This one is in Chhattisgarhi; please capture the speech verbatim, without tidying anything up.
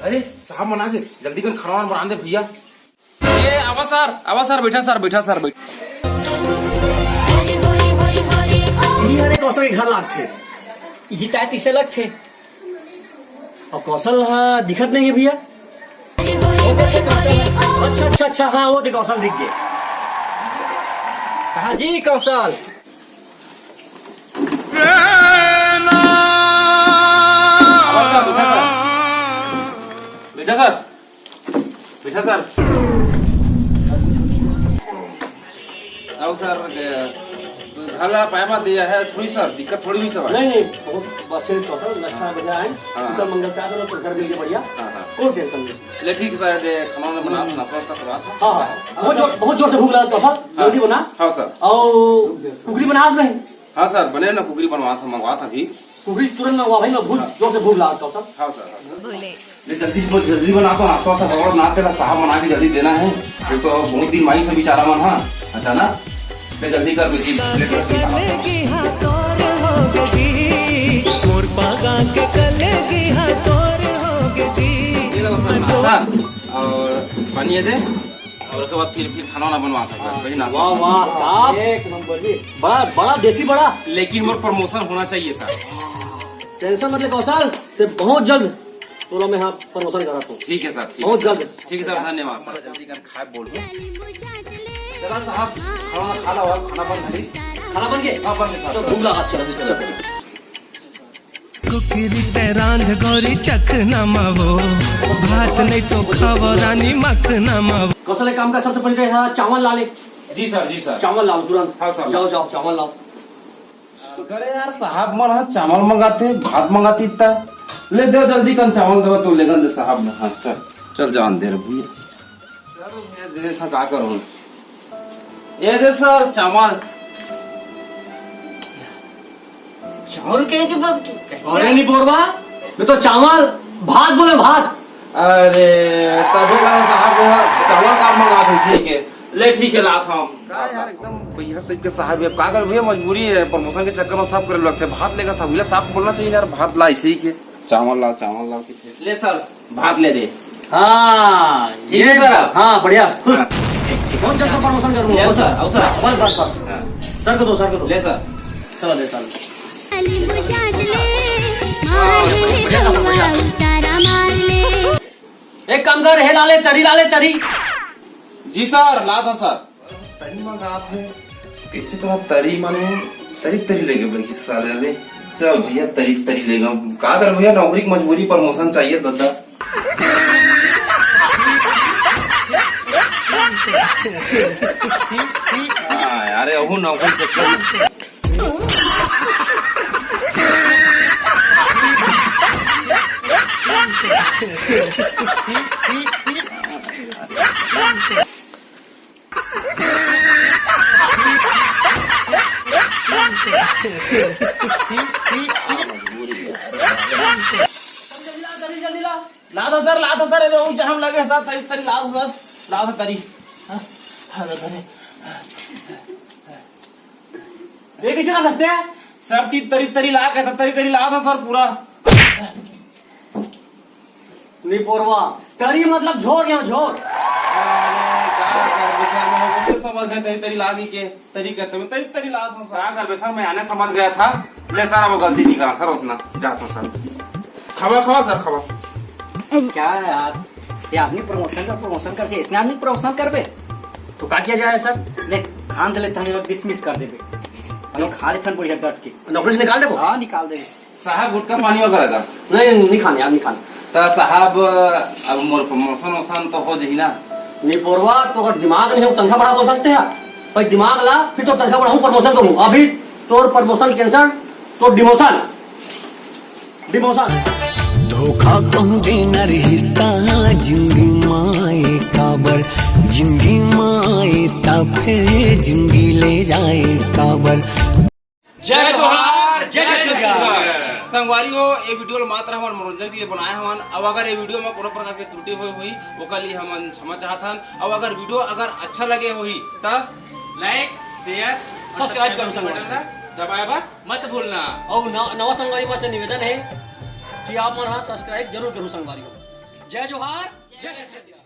अरे, साहब मन आगे, जल्दी कन खाना वाना बना दे भैया। ए, आवा सर, आवा सर, बैठा सर, बैठा सर, बैठा। ये हरे कौशल के घर लागथे, ये ताय तिसे लगथे। अउ कौशल ह दिखत नहीं है भैया। अच्छा, अच्छा, अच्छा, हाँ, वो दे कौशल दिख गए। कहा जी कौशल? आवा सर, बैठा सर। बैठा सर। बैठा सर। आओ सर, ए, हला पायमा दिया है, थोड़ी सर, दिक्कत थोड़ी हुई सर। नहीं, नहीं, बहुत अच्छे से कौशल, अच्छा बढ़िया है। हाँ। कुशल मंगल से आ गए, तो घर मिल के बढ़िया। हाँ, हाँ। कोई टेंशन नहीं। ले ठीक सर, दे खाना वाना बना, नाश्ता वास्ता करवा था। हाँ, हाँ, हाँ। बहुत जोर, बहुत जोर से भूख लगा कौशल, हाँ। जल्दी बना। हाँ सर। और कुकरी बना आज नहीं? हाँ सर, बने ना, कुकरी बनवा था, मंगवा था अभी। कुकरी तुरंत मंगवा भाई, मैं भूख, हाँ। जोर से भूख लगा कौशल। हाँ सर, हाँ सर। ले जल्दी से, जल्दी बना तो नाश्ता वास्ता, पापड़ बना तेला, साहब मन आके जल्दी देना है। ये तो बहुत दिन माई से बेचारा मन, हाँ, अचानक। ले जल्दी कर, बेटी, प्लेट रख के खाना। ये लो सर, नाश्ता और पानी ये दे, और उसके बाद फिर, फिर खाना वाना बनवा था सर, वही नाश्ता। वाह, वाह, आप एक नंबर जी। बड़ा, बड़ा देसी बड़ा। लेकिन मोर प्रमोशन होना चाहिए सर। टेंशन मत ले कौशल, ते बहुत जल्द तोला मैं हाँ प्रमोशन करा तू। ठीक है सर, ठीक बहुत है। जल्द। ठीक है सर, धन्यवाद सर। जल्दी कर खाए बोल दो। चला साहब, खाना खा लो, खाना बन गई। खाना बन गए? हाँ, बन गया सर। तो भूख लगा, चलो, चलो। कुकरी ते रांध गोरी चखना मावो, भात नहीं तो खावो रानी मखना मावो। कौशल, एक काम कर, सबसे पहले तो यहाँ चावल ला ले। जी सर, जी सर। चावल लाओ तुरंत। हाँ सर। जाओ, जाओ, चावल लाओ। करे यार, साहब मन ह चावल मंगाथे, भात मंगाती ता। ले दे जल्दी कन चावल देवा तो लेगन दे साहब मन। हाँ, चल, चल जान दे रे भैया। चल भैया, दे दे था, का करूँ? ये दे सर, चावल। चावल कहे थे बाप, कैसे? अरे नहीं बोरवा, मैं तो चावल, भात बोले, भात। अरे, तभी कहा साहब, वो चावल का मंगा था इसी के। ले ठीक है, लात हम। का यार, एकदम भैया टाइप के साहब है। का कर भैया, मजबूरी है, प्रमोशन के चक्कर में सब करे लगते। भात लेगा था भैया, साहब बोलना चाहिए यार, भात ला इसी के। चावल लाओ, चावल लाओ, किथे? ले सर, भात ले दे। हाँ, ठीक ये है सर। हाँ, बढ़िया, खुश। हाँ, ठीक, ठीक। बहुत जल्द प्रमोशन करूंगा। ले आओ सर, आओ सर। बस, बस, बस। हाँ। सर को दो, सर को दो। ले सर। चलो, ले सर। आली बुझाट ले, मार ले, बढ़िया, बढ़िया। बउआ उतारा मार ले। एक काम कर, हे लाले तरी, लाले तरी। जी सर, ला दो सर। तरी मंगात हे। कैसे तो तरी माने, तरी तरी लेगे भाई किस साले ले। चल भैया, तरी तरी लेगा। का कर भैया, नौकरी की मजबूरी, प्रमोशन चाहिए बंदा। हाँ यार, अहू नौकरी चक्कर में। जल्दी ला, जल्दी, जल्दी ला। ला दो सर, ला दो सर, ये तो जाम लगे सर, तरी, तरी ला दो सर, ला दो तरी। हाँ, ला दो तरी। ये कैसे कर सकते हैं? सर, ती तरी, तरी ला के, तरी, तरी ला दो सर पूरा। निपोरवा, तरी मतलब झोर, यहाँ झोर। अरे, का करबे सर, मैं वो समझ गए, तरी, तरी लागी के, तरी कहते में, तरी, तरी ला दो सर। का करबे सर, मैं आने समझ गया था। ले सर, अब गलती नहीं करा सर, उतना, जा तो सर। खावा, खावा सर, खावा। क्या यार, ये आदमी प्रमोशन का प्रमोशन करके, इसने आदमी प्रमोशन करबे? तो का किया जाए सर? ले, खान दे लेते हैं, डिसमिस कर देबे। हम खा लेते हैं बढ़िया डट के। नौकरी से निकाल देबो? हाँ, निकाल देबे। साहब, गुटखा पानी वगैरह का? नहीं, नहीं खाने यार, नहीं खाने। तो साहब, अब मोर प्रमोशन वोशन तो हो जही ना? नहीं पोरवा, तो अगर दिमाग नहीं हो, तनखा बढ़ा बोल सकते हैं यार। भाई दिमाग ला, फिर तो तनखा बढ़ाऊँ, प्रमोशन करूँ। अभी तोर प्रमोशन कैंसिल, तो डिमोशन, डिमोशन। धोखा कहूँ देना रिश्ता जिंदगी माए काबर, जिंदगी माए ता फिर जिंदगी ले जाए काबर। जय जोहार, जय छत्तीसगढ़। संगवारी हो, ये वीडियो ल मात्र हमन मनोरंजन के लिए बनाए हवन। अब अगर ये वीडियो में कोनो प्रकार के त्रुटि होई होही, ओकर लिए हमन क्षमा चाहत हन। अब अगर वीडियो अगर अच्छा लगे होही, त like, share, subscribe करो संगवारी। बटन ला दबाए बर मत भूलना। और नव-, नवा संगवारी मन से निवेदन है कि आप मन हा subscribe जरूर करो संगवारी हो। जय जोहार, जय छत्तीसगढ़।